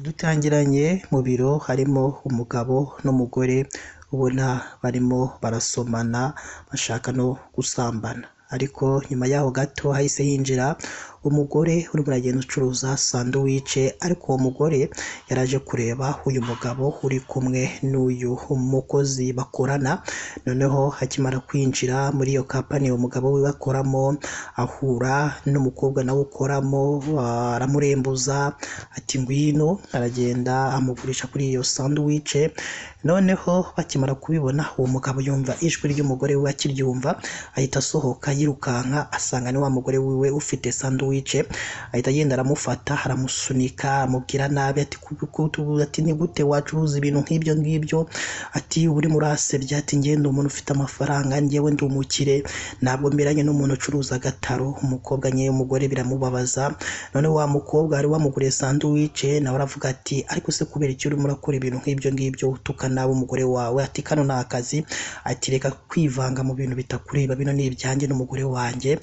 Dutangiranye mu biro harimo umugabo n'umugore ubona barimo barasomana bashaka no gusambana, ariko nyuma yaho gato hahise hinjira umugore urimo uragenda ucuruza sanduwice, ariko uwo mugore yaraje kureba uyu mugabo uri kumwe n'uyu mukozi bakorana. Noneho akimara kwinjira muri iyo kampani uwo mugabo we bakoramo, ahura n'umukobwa nawe ukoramo, aramurembuza ati ngwino, aragenda amugurisha kuri iyo sanduwice. Noneho bakimara kubibona, uwo mugabo yumva ijwi ry'umugore we, akiryumva ahita asohoka yirukanka, asanga ni wa mugore wiwe ufite sanduwice, ahita agenda aramufata, aramusunika, amubwira nabi ati ati ni gute wacuruza ibintu nk'ibyo ngibyo, ati urimo urasebya, ati njye ndi umuntu ufite amafaranga, njyewe ndi umukire, ntabwo mberanye n'umuntu ucuruza agataro. Umukobwa nyine umugore biramubabaza. Noneho wa mukobwa wari wamuguriye sanduwice nawe aravuga ati ariko se kubera iki urimo urakora ibintu nk'ibyo ngibyo, utuka nabi umugore wawe, ati kano ni akazi, ati reka kwivanga mu bintu bitakureba, bino ni ibyanjye n'umugore wanjye,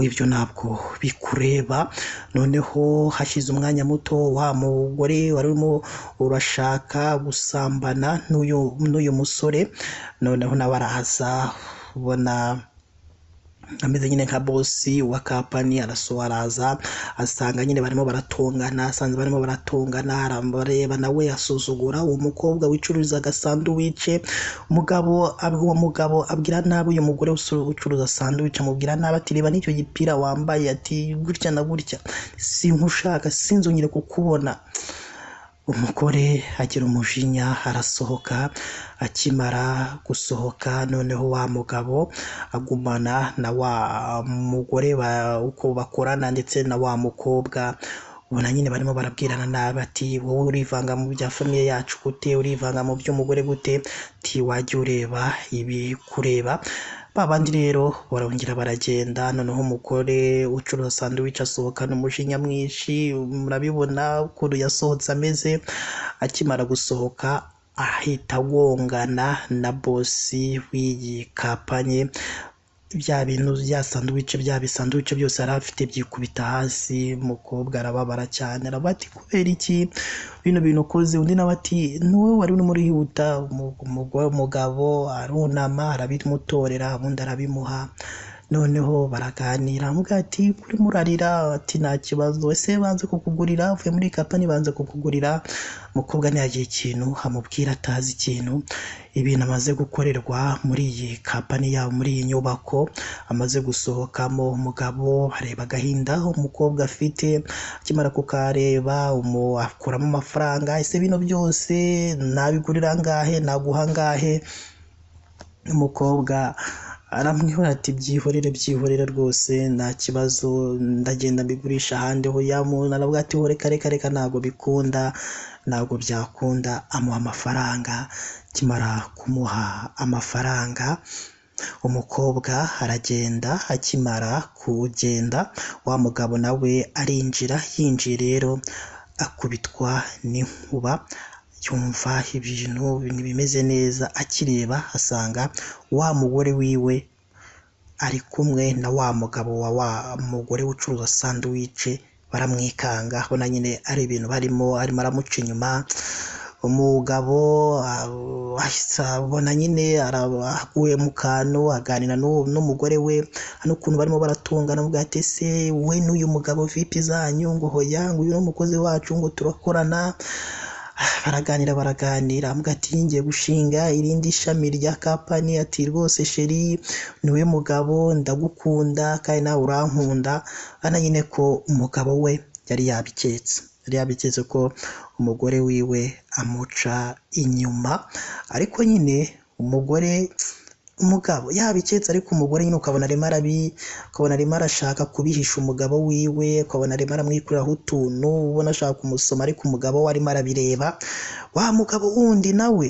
ibyo ntabwo bikureba. Noneho hashize umwanya muto, wa mugore wari urimo urashaka gusambana n'uyu musore, noneho nawe araza ubona ameze nyine nka bosi wa kampani, araza asanga nyine barimo baratongana, asanze barimo baratongana, arabareba nawe asuzugura uwo mukobwa wicururizaga sanduwice. Umugabo uwo mugabo abwira nabi uyu mugore ucuruza sanduwice, amubwira nabi ati reba n'icyo gipira wambaye, ati gutya na gutya, sinkushaka, sinzongere kukubona. Umugore agira umujinya arasohoka, akimara gusohoka noneho wa mugabo agumana na wa mugore uko bakorana ndetse na wa mukobwa, ubona nyine barimo barabwirana nabi ati wowe urivanga mu bya famiye yacu gute, urivanga mu by'umugore gute, ati wajya ureba ibikureba. Ba bandi rero barongera baragenda, noneho umugore ucuruza sanduwice asohokana umujinya mwinshi, murabibona ukuntu yasohotse ameze. Akimara gusohoka ahita agongana na bosi w'iyi kampani, bya bintu bya sanduwice, bya bisanduwice byose yari afite byikubita hasi. Umukobwa arababara cyane, aravuga ati kubera iki bino bintu ukoze? Undi nawe ati ni wowe wari urimo urihuta. Umugabo arunama arabimutorera, ubundi arabimuha. Noneho baraganira, aramubwira ati urimo urarira, ati nta kibazo, ese banze kukugurira, uvuye muri kampani banze kukugurira. Umukobwa ntiyagira ikintu amubwira, atazi ikintu ibintu amaze gukorerwa muri iyi kampani yabo, muri iyi nyubako amaze gusohokamo. Umugabo areba agahinda umukobwa afite, akimara kukareba akuramo amafaranga, ese bino byose nabigurira angahe, naguha angahe? Umukobwa aramwihorera ati byihorere, byihorere rwose nta kibazo, ndagenda mbigurisha ahandi. Ho aravuga ati reka reka reka ntabwo bikunda, ntabwo byakunda. Amuha amafaranga, akimara kumuha amafaranga umukobwa aragenda. Akimara kugenda wa mugabo nawe arinjira, yinjiye rero akubitwa n'inkuba, yumva ibintu ntibimeze neza. Akireba asanga wa mugore wiwe ari kumwe na wa mugabo wa wa mugore ucuruza sanduwice, baramwikanga, abona nyine ari ibintu barimo, arimo aramuca inyuma. Umugabo abona nyine aguye mu kantu, aganira n'umugore we n'ukuntu barimo baratongana, avuga ati ese we n'uyu mugabo vipi zanyu, ngo hoya, ngo uyu ni umukozi wacu, ngo turakorana. Baraganira baraganira, avuga ati ngiye gushinga irindi shami rya kampani, ati rwose sheri niwe mugabo ndagukunda kandi nawe urankunda. Urabona nyine ko umugabo we yari yabiketse, yari yabiketse ko umugore wiwe amuca inyuma, ariko nyine umugore umugabo yabiketse, ariko umugore nyine ukabona arimo ukabona arimo arashaka kubihisha umugabo wiwe, ukabona arimo aramwikuriraho utuntu, ubona ashaka kumusoma, ariko umugabo we arimo arabireba. Wa mugabo wundi nawe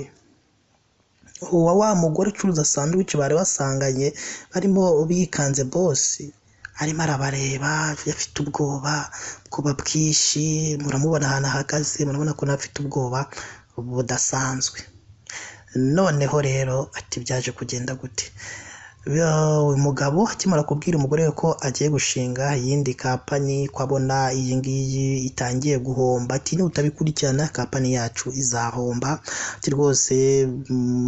wa mugore ucuruza sanduwice bari basanganye barimo bikanze bosi, arimo arabareba afite ubwoba, ubwoba bwinshi, muramubona ahantu ahagaze, murabona ko nawe afite ubwoba budasanzwe. Noneho rero ati byaje kugenda gute? Umugabo akimara kubwira umugore we ko agiye gushinga iyindi kampani, ko abona iyi ngiyi itangiye guhomba, ati nutabikurikirana kampani yacu izahomba, ati rwose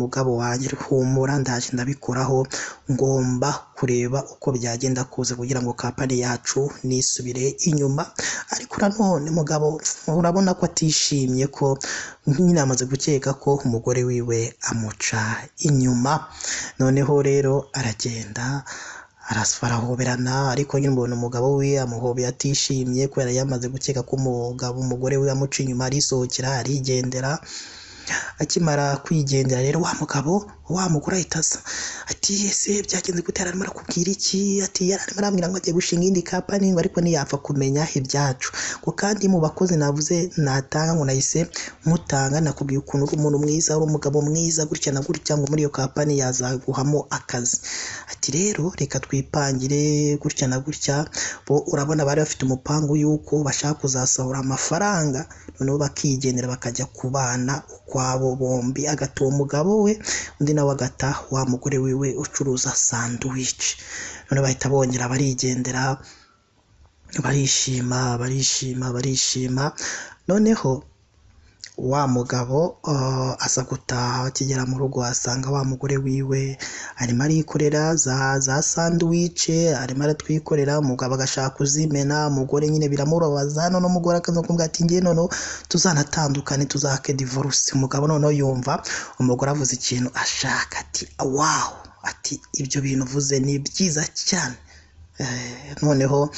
mugabo wanjye humura ndaje ndabikoraho, ngomba kureba uko byagenda kose kugira ngo kampani yacu nisubire inyuma. Ariko nanone mugabo urabona ko atishimye, ko nyine amaze gukeka ko umugore wiwe amuca inyuma. Noneho rero aragenda arahoberana, ariko nyine ubona umugabo we amuhobeye atishimye kubera yamaze gukeka ko umugabo umugore we amuca inyuma, arisohokera arigendera. Akimara kwigendera rero wa mugabo wa mugore ahita aza ati ese byagenze gute, arimo arakubwira iki? Ati yararimo arambwira ngo agiye gushinga indi kampani ngo ariko ntiyapfa kumenya ibyacu, ngo kandi mu bakozi navuze natanga ngo nahise mutanga, nakubwiye ukuntu uri umuntu mwiza, uri umugabo mwiza gutya na gutya, ngo muri iyo kampani yazaguhamo akazi. Ati rero reka twipangire gutya na gutya. Bo urabona bari bafite umupangu y'uko bashaka kuzasahura amafaranga, noneho bakigendera bakajya kubana ukwabo bombi, agata uwo mugabo we, undi nawe agata wa mugore wiwe ucuruza sandwich. Noneho bahita bongera barigendera, barishima barishima barishima. Noneho wa mugabo aza gutaha, akigera mu rugo asanga wa mugore wiwe arimo arikorera za sandwich, arimo aratwikorera, umugabo agashaka kuzimena, umugore nyine biramubabaza. Noneho umugore akaza kumubwira ati ngiye noneho tuzanatandukane, tuzake divorce. Umugabo noneho yumva umugore avuze ikintu ashaka, ati wow, ati ibyo bintu uvuze ni byiza cyane. Noneho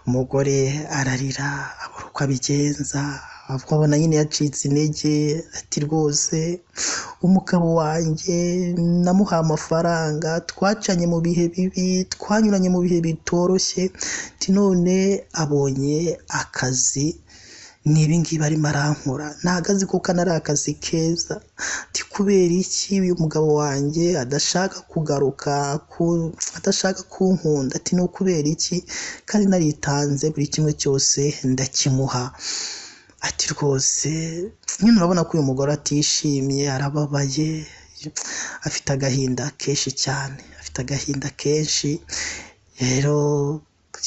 umugore ararira, abura uko abigenza, abona nyine yacitse intege, ati rwose umugabo wanjye namuhaye amafaranga, twacanye mu bihe bibi, twanyuranye mu bihe bitoroshye, ati none abonye akazi, ni ibi ngibi arimo arankora, ntabwo azi ko kano ari akazi keza, ati kubera iki uyu mugabo wanjye adashaka kugaruka, adashaka kunkunda, ati ni ukubera iki kandi naritanze buri kimwe cyose ndakimuha. Ati rwose nyine urabona ko uyu mugore atishimye, arababaye, afite agahinda kenshi cyane, afite agahinda kenshi. Rero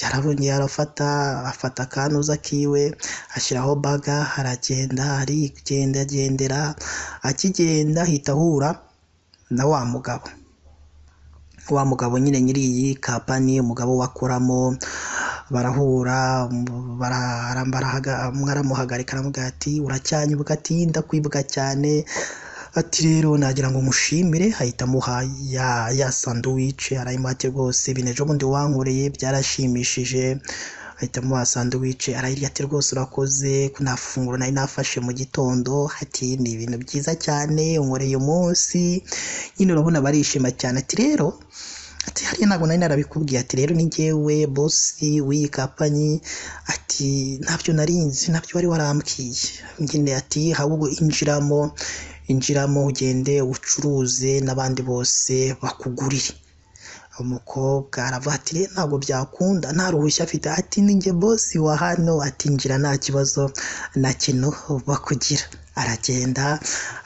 yarabonye arafata, afata akanuza kiwe ashyiraho baga, aragenda arigendagendera, akigenda ahita ahura na wa mugabo, wa mugabo nyine nyiri iyi kampani, umugabo wakoramo, barahura, umwe aramuhagarika aramubwira ati uracyanyibuka? Ati ndakwibuka cyane. Ati rero nagira ngo mushimire, ahita amuha ya sandwich, arayimuha ati rwose ibintu ejo bundi wankoreye byarashimishije, ahita amuha sandwich arayirya, ati rwose urakoze, nta funguro nari nafashe mu gitondo, ati ni ibintu byiza cyane unkoreye umunsi. Nyine urabona barishima cyane. Ati rero ati hariya ntabwo nari narabikubwiye, ati rero ni njyewe bosi w'iyi kampani, ati ntabyo narinzi, ntabyo wari warambwiye nyine, ati ahubwo injiramo, injiramo ugende ucuruze n'abandi bose bakugurire. Umukobwa aravuga ati rero ntabwo byakunda, nta ruhushya afite, ati ni njye bosi wa hano, ati injira nta kibazo na kintu bakugira. Aragenda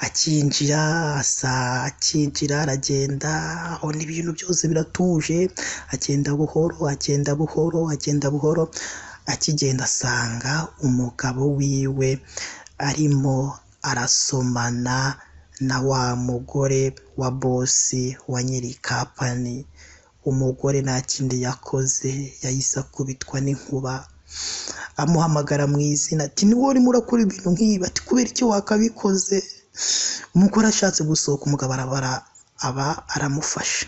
akinjira, asa akinjira, aragenda abona ibintu byose biratuje, agenda buhoro, agenda buhoro, agenda buhoro, akigenda asanga umugabo wiwe arimo arasomana na wa mugore wa bosi wa nyiri kampani. Umugore nta kindi yakoze, yahise akubitwa n'inkuba, amuhamagara mu izina ati ni wowe urimo urakora ibintu nk'ibi, ati kubera iki wakabikoze? Umugore ashatse gusohoka, umugabo arabara aba aramufashe,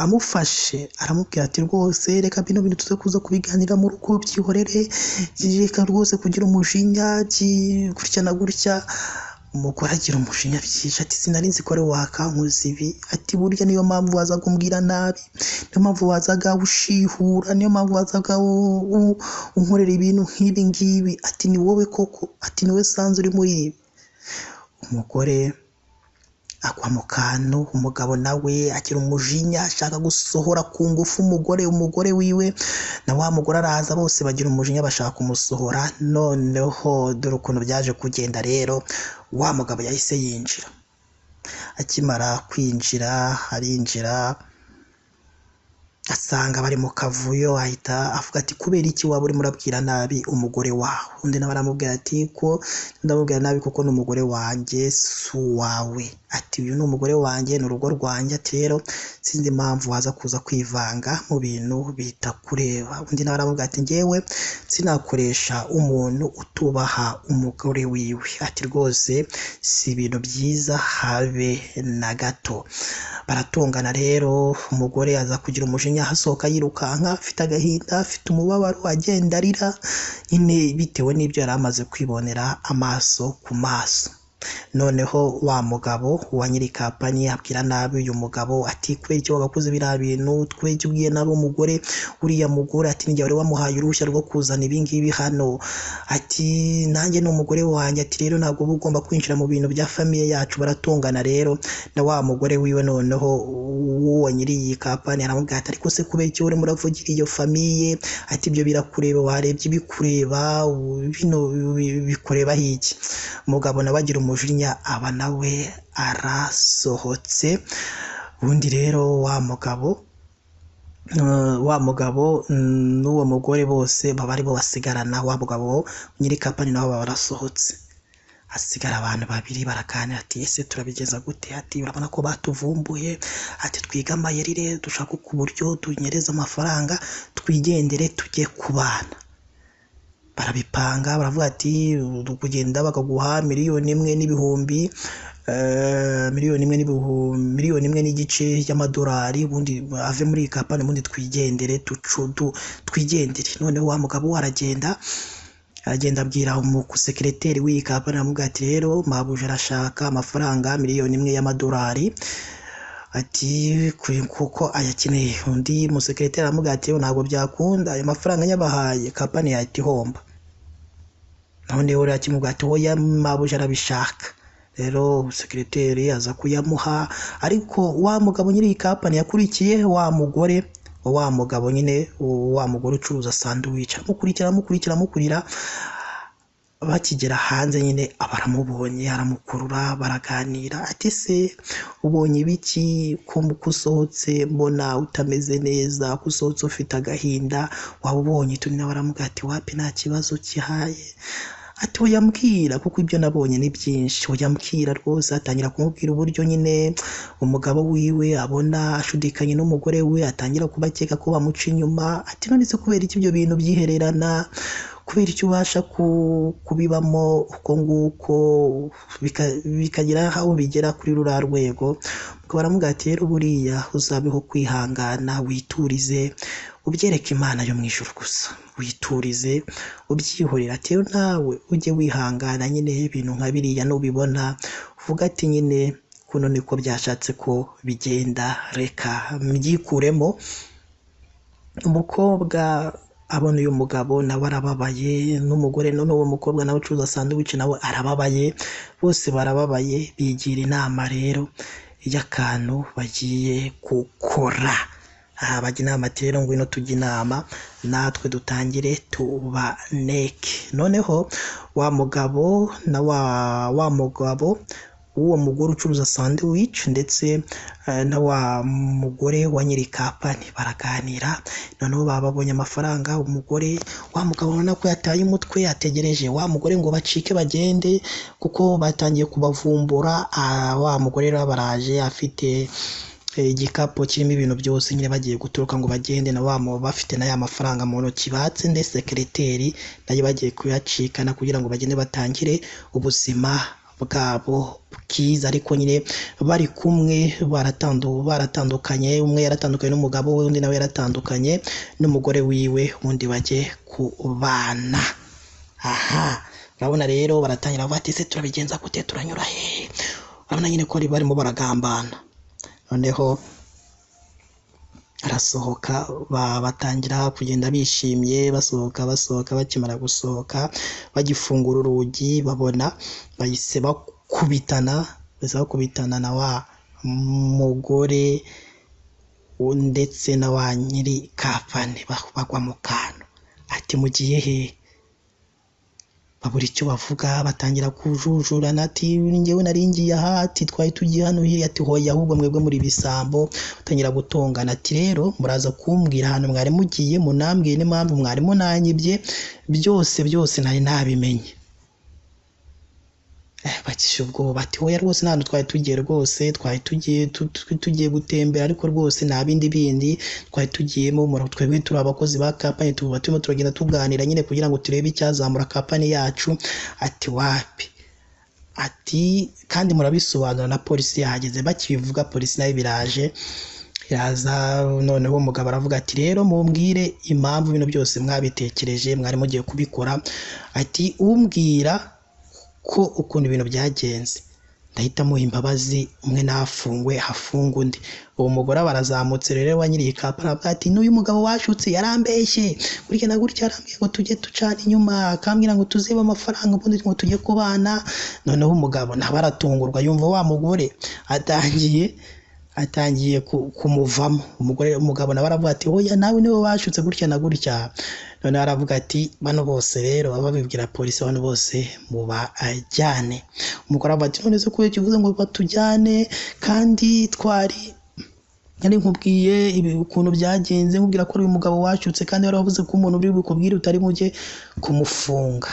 amufashe aramubwira ati rwose reka bino bintu tuze kuza kubiganira mu rugo, byihorere, reka rwose kugira umujinya gutya na gutya. Umugore agira umujinya byinshi, ati sinari nzi ko ari wakankoze ibi, ati burya niyo mpamvu wazaga umbwira nabi, niyo mpamvu wazaga ushihura, niyo mpamvu wazaga unkorera ibintu nk'ibi ngibi, ati ni wowe koko, ati ni wowe sanze uri muri ibi. Umugore agwa mu kantu, umugabo nawe agira umujinya, ashaka gusohora ku ngufu umugore, umugore wiwe na wa mugore araza, bose bagira umujinya bashaka kumusohora. Noneho dore ukuntu byaje kugenda rero, wa mugabo yahise yinjira, Akimara kwinjira arinjira asanga bari mu kavuyo, ahita avuga ati kubera iki waba urimo urabwira nabi umugore wawe? Undi nawe aramubwira ati ko ndamubwira nabi kuko ni umugore wanjye si uwawe. Ati uyu ni umugore wanjye, ni urugo rwanjye, ati rero sinzi impamvu waza kuza kwivanga mu bintu bitakureba. Undi nawe aramubwira ati njyewe sinakoresha umuntu utubaha umugore wiwe, ati rwose si ibintu byiza habe na gato. Baratongana rero, umugore aza kugira umujinya asohoka yirukanka afite agahinda, afite umubabaro, agenda arira nyine bitewe n'ibyo yari amaze kwibonera amaso ku maso. Noneho wa mugabo wa nyiri kampani abwira nabi uyu mugabo ati kubera icyo wagakoze biriya bintu, kubera icyo ubwiye nabi umugore, uriya mugore ati nijye wari wamuhaye uruhushya rwo kuzana ibi ngibi hano, ati nanjye ni umugore wanjye, ati rero ntabwo uba ugomba kwinjira mu bintu bya famiye yacu. Baratongana rero na wa mugore wiwe, noneho uwo nyiri iyi kampani aramubwira ati ariko se kubera icyo urimo uravugira iyo famiye, ati ibyo birakureba, warebye ibikureba, bino bikurebaho iki? Umugabo nawe agira umujinya, aba nawe arasohotse. Ubundi rero wa mugabo n'uwo mugore bose baba aribo basigarana, wa mugabo nyiri kampani nabo baba barasohotse, hasigara abantu babiri baraganira ati ese turabigeza gute? Ati urabona ko batuvumbuye, ati twige amayeri rero dushaka ku buryo tunyereza amafaranga twigendere tujye kubana. Barabipanga baravuga ati kugenda bakaguha 1 n'ibihumbi 1.5 y'amadolari, ubundi ave muri iyi kampani, ubundi twigendere twigendere. Noneho wa mugabo aragenda abwira umusekereteri w'iyi kampani, aramubwira ati rero mabuja arashaka amafaranga 1 y'amadolari, ati kuko ayakeneye. Undi musekereteri aramubwira ati ntabwo byakunda, ayo mafaranga nyabahaye kampani yahita ihomba. Noneho rero akimubwira ati oya mabuja arabishaka. Rero sekereteri aza kuyamuha, ariko wa mugabo nyiri iyi kampani yakurikiye wa mugore wa mugabo nyine wa mugore ucuruza sandwich, amukurikira amukurikira amukurira, bakigera hanze nyine abaramubonye aramukurura baraganira, ati se ubonye ibiki ko usohotse mbona utameze neza, ko usohotse ufite agahinda, waba ubonye? Tuni nawe aramubwira ati wapi nta kibazo kihaye, ati oya mbwira kuko ibyo nabonye ni byinshi, oya mbwira rwose. Atangira kumubwira uburyo nyine umugabo wiwe abona ashudikanye n'umugore we, atangira kubakeka ko bamuca inyuma, ati none se kubera iki ibyo bintu byihererana, kubera icyo ubasha kubibamo uko nguko bikagera aho bigera kuri ruriya rwego. Baramubwira ati rero buriya uzabeho kwihangana, witurize, ubyereke Imana yo mu ijuru gusa, witurize ubyihorera. Ati rero nawe ujye wihangana nyine ibintu nka biriya nubibona uvuga ati nyine kuno niko byashatse ko bigenda, reka mbyikuremo. Umukobwa abona uyu mugabo nawe arababaye, n'umugore n'uwo mukobwa nawe ucuruza sandwich nawe arababaye, bose barababaye. Bigira inama rero y'akantu bagiye gukora. Aha bajya inama ati rero ngwino tujye inama natwe dutangire tubaneke. Noneho wa mugabo na wa mugabo w'uwo mugore ucuruza sandwich ndetse na wa mugore wa nyiri kampani baraganira. Noneho baba babonye amafaranga, umugore wa mugabo ubona ko yataye umutwe, yategereje wa mugore ngo bacike bagende kuko batangiye kubavumbura. Wa mugore rero baraje afite igikapu kirimo ibintu byose nyine bagiye guturuka ngo bagende, na wa bafite na ya mafaranga mu ntoki batse, ndetse sekereteri nayo bagiye kuyacikana kugira ngo bagende batangire ubuzima bwabo bwiza. Ariko nyine bari kumwe baratandukanye, umwe yaratandukanye n'umugabo we, undi nawe yaratandukanye n'umugore wiwe, ubundi bajye kubana. Aha urabona rero baratangira bati ese turabigenza gute, turanyura he? Urabona nyine ko barimo baragambana. Noneho arasohoka, batangira kugenda bishimye, basohoka basohoka, bakimara gusohoka bagifungura urugi babona bahise bakubitana, bahise bakubitana na wa mugore ndetse na wa nyiri kampani, bagwa mu kantu. Ati mugiye he? Babura icyo bavuga, batangira kujujurana, ati njyewe nari ngiye aha, ati twari tugiye hano hirya, ati hoya ahubwo mwebwe muri ibisambo. Batangira gutongana, ati rero muraza kumbwira ahantu mwari mugiye, munambwiye n'impamvu mwari munanyibye, byose byose nari nabimenye. Bakisha ubwoba, ati hoya rwose nta hantu twari tugiye, rwose twari tugiye gutembera, ariko rwose nta bindi bindi twari tugiyemo, twebwe turi abakozi ba kampani, tuba turimo turagenda tuganira nyine kugira ngo turebe icyazamura kampani yacu. Ati wapi, ati kandi murabisobanura na polisi yahageze. Bakibivuga polisi nayo biraje iraza. Noneho umugabo aravuga ati rero mumbwire impamvu bino byose mwabitekereje, mwari mugiye kubikora. Ati umbwira ko ukuntu ibintu byagenze ndahita muha imbabazi, umwe nafungwe hafungwe undi. Uwo mugore barazamutse rero wa nyiri iyi kampani aravuga ati n'uyu mugabo washutse yarambeshye gutya na gutya, arambwiye ngo tujye ducana inyuma, akambwira ngo tuzibe amafaranga ubundi ngo tujye kubana. Noneho umugabo nawe aratungurwa, yumva wa mugore atangiye kumuvamo. Umugabo nawe aravuga ati oya nawe niwe washutse gutya na gutya. Noneho aravuga ati bano bose rero baba babibwira polisi, bano bose mubajyane. Umugore aravuga ati none se ko uvuze ngo batujyane kandi twari nari nkubwiye ibi ukuntu byagenze, nkubwira ko uyu mugabo washutse kandi wari wavuze ko umuntu uri bukubwire utari mujye kumufunga.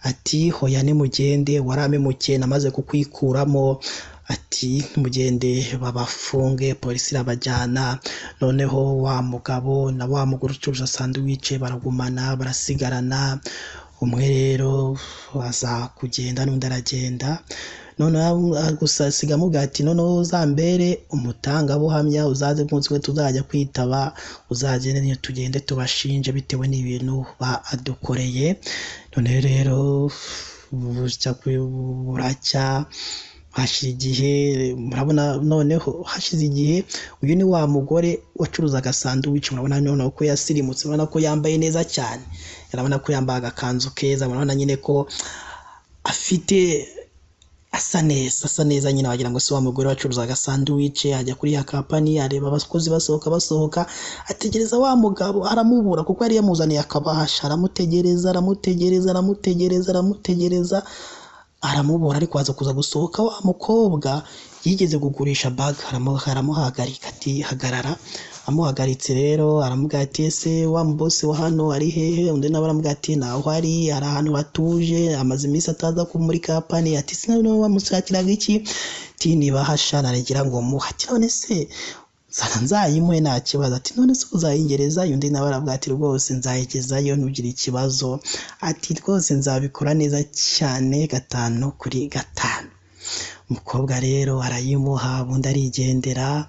Ati hoya nimugende, warampemukiye namaze kukwikuramo. Ati mugende babafunge. Polisi irabajyana. Noneho wa mugabo na wa mugore ucuruza sandwich baragumana, barasigarana. Umwe rero aza kugenda n'undi aragenda. Noneho gusa asiga amubwira ati noneho uzambere umutangabuhamya, uzaze umunsi umwe tuzajya kwitaba, uzagende tugende tubashinje bitewe n'ibintu badukoreye. Noneho rero buracya hashize igihe, murabona noneho hashize igihe, uyu ni wa mugore wacuruzaga sandwich, murabona noneho ko yasirimutse, murabona ko yambaye neza cyane, murabona ko yambaye agakanzu keza, murabona nyine ko afite asa neza, asa neza nyine, wagira ngo si wa mugore wacuruzaga sandwich. Ajya kuri ya kampani, areba abakozi basohoka, ategereza wa mugabo aramubura, kuko yari yamuzaniye akabahasha. Aramutegereza, aramutegereza, aramutegereza, aramutegereza, aramubura. Ariko aza kuza gusohoka wa mukobwa yigeze kugurisha baga, aramuhagarika ati hagarara. Amuhagaritse rero aramubwira ati ese wa mubosi wa hano ari hehe? Undi nawe aramubwira ati ntaho ari, ari ahantu hatuje, amaze iminsi ataza muri kampani. Ati sinari wamushakiraga iki? Ati nibahasha naragira ngo muhe. Ati none se nzayimuhe nta kibazo. Ati none se uzayingerezayo? Undi nawe aravuga ati rwose nzayigezayo ntugire ikibazo. Ati rwose nzabikora neza cyane 5 kuri 5. Umukobwa rero arayimuha, ubundi arigendera.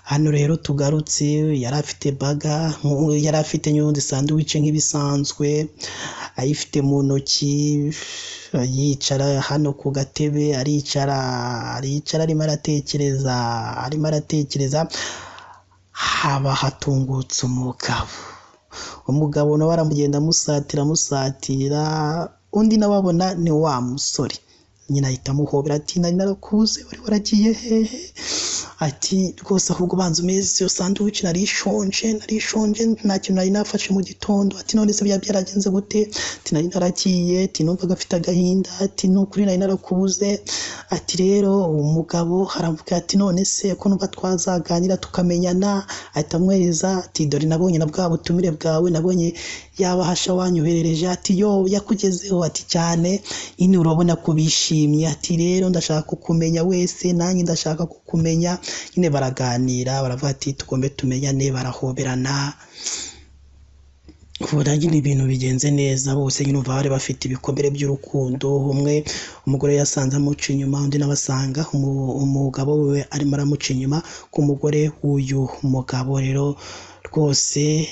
Hano rero tugarutse, yari afite baga, yari afite n'ubundi sandwich nk'ibisanzwe, ayifite mu ntoki, yicara hano ku gatebe, aricara, aricara arimo aratekereza, arimo aratekereza. Haba hatungutse umugabo. Umugabo nawe aramugenda amusatira, amusatira, undi nawe abona ni wa musore nyine, ahita amuhobera ati nari narakuze, wari waragiye hehe? Ati rwose ahubwo banza umeze iyo sandwich, nari shonje, nari shonje, nta kintu nari nafashe mu gitondo. Ati none se byaba byaragenze gute? Ati nari naragiye, ati numvaga afite agahinda, ati nukuri nari narakubuze. Ati rero umugabo aravuga ati none se ko numva twazaganira tukamenyana. Ahita amwereza ati dore nabonye na bwa butumire bwawe, nabonye yabahasha wanyoherereje. Ati yo yakugezeho? Ati cyane nyine, urabona ko bishimye. Ati rero ndashaka kukumenya wese, nanjye ndashaka kukumenya. Nyine baraganira, baravuga ati tugombe tumenyane, barahoberana. Ubona nyine ibintu bigenze neza, bose nyine umva bari bafite ibikomere by'urukundo. Umwe umugore yasanze amuca inyuma, undi nawe asanga umugabo we arimo aramuca inyuma ku mugore w'uyu mugabo. Rero rwose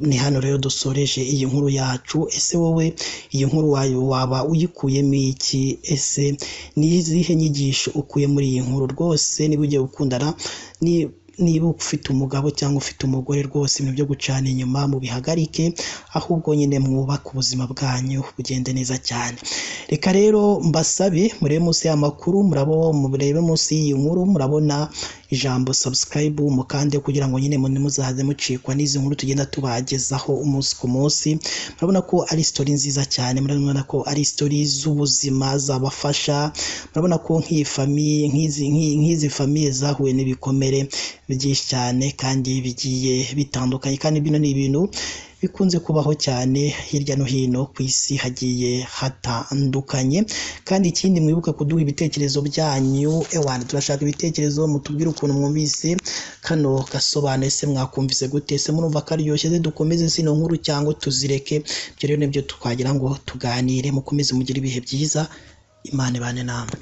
ni hano rero dusoreje iyi nkuru yacu. Ese wowe iyi nkuru waba uyikuyemo iki? Ese ni izihe nyigisho ukuye muri iyi nkuru? Rwose niba ugiye gukundana ni Niba ufite umugabo cyangwa ufite umugore, rwose ibintu byo gucana inyuma mubihagarike, ahubwo nyine mwubake ubuzima bwanyu bugende neza cyane. Reka rero mbasabe murebe munsi y'amakuru, murebe munsi y'iyi nkuru, murabona ijambo subscribe, mukande kugira ngo nyine muzaze mucikwa n'izi nkuru tugenda tubagezaho umunsi ku munsi. Murabona ko ari story nziza cyane, murabona ko ari story z'ubuzima zabafasha. Murabona ko nk'iyi famille, nk'izi famille zahuye n'ibikomere byinshi cyane kandi bigiye bitandukanye, kandi bino ni ibintu bikunze kubaho cyane hirya no hino ku isi hagiye hatandukanye. Kandi ikindi, mwibuke kuduha ibitekerezo byanyu. Ewana, turashaka ibitekerezo, mutubwire ukuntu mwumvise kano gasobanuye. Se mwakumvise gute? Se murumva karyoshye? Se dukomeze zino nkuru cyangwa tuzireke? Ibyo rero nibyo twagira ngo tuganire. Mukomeze mugire ibihe byiza, Imana ibane namwe.